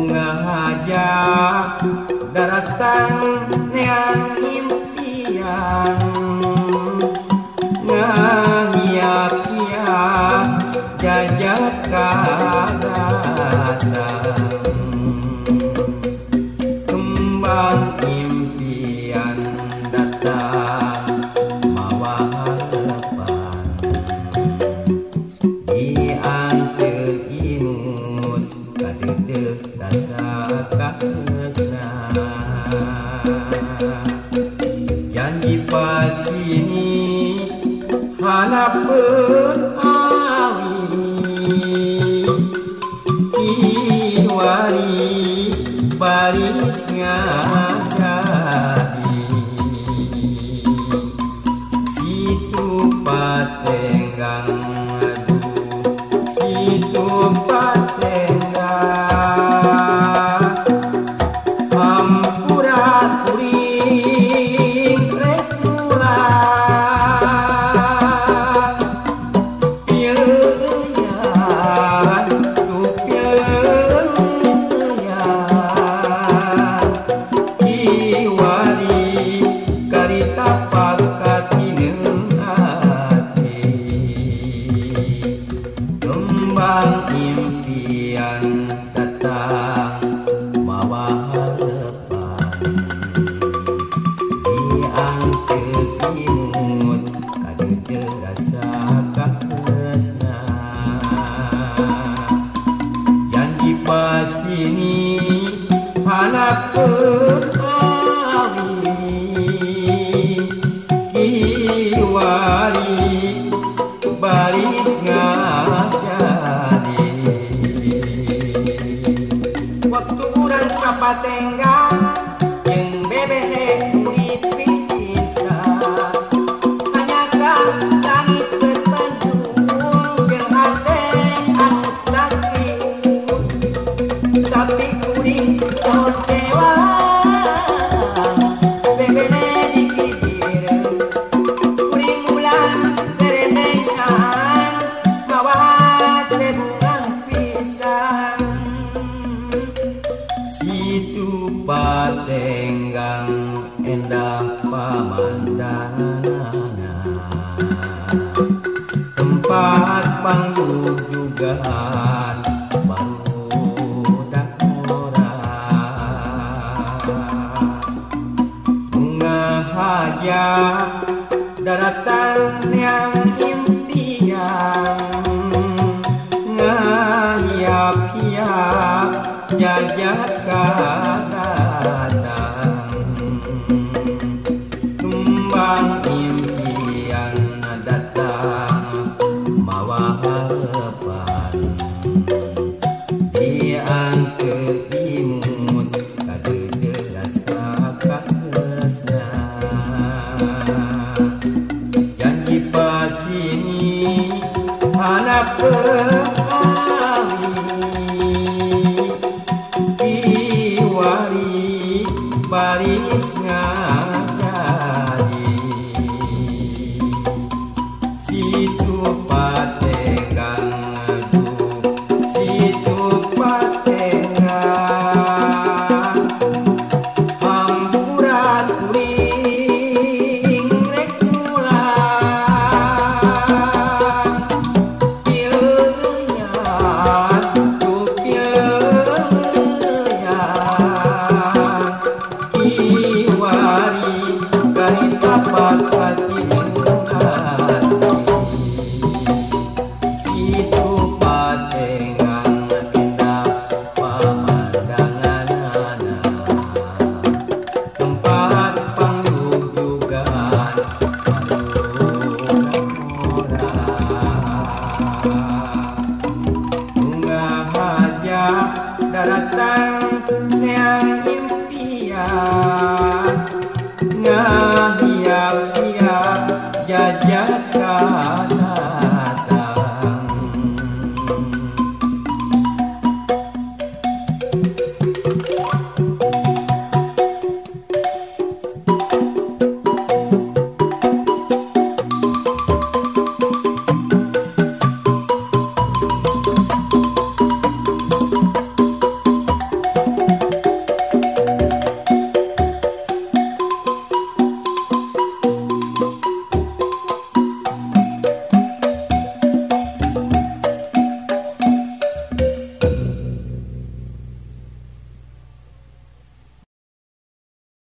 Bunga haja daratan neang impian ngahiap-hiap jajaka datang kembang impian datang mawa harapan dianteur imut kadeudeuh rasa katresna janji pasini hanapeun awi kiwari baris ngajadi situ patenggang aduh situ patenggang hampura kuring rek pulang pileuyan tuh pileuyan kiwari karita pakatineung ati kembang impian datang mawa harapan dianteur imut kadeudeuh rasa katresna janji pasini hanapeun awi kiwari baris ngajadi waktu urang ka Patenggang jeung bebene kulit picinta hanyakan langit berpendung jeung hate anu takriut tapi kuring kecewa bebene dikidir kuring ulah teremengan mawa hate bunga pisan situ Patenggang endah pamandangan tempat panggujugan barudak ngora bunga haja daratan yang impian ngahiap-hiap jajaka datang kembang impian datang mawa harapan dianteur imut kadeudeuh rasa katresna janji pasini hanapeun awi kiwari baris ngajadi situ Patenggang aduh situ Patenggang hampura kuring rek pulang pileuyan tuh pileuyan kiwari karita pakatineung ati situ Patenggang endah pamandanganana tempat panggujugan barudak ngora bunga haja daratan neang impian ngahiap-hiap jajak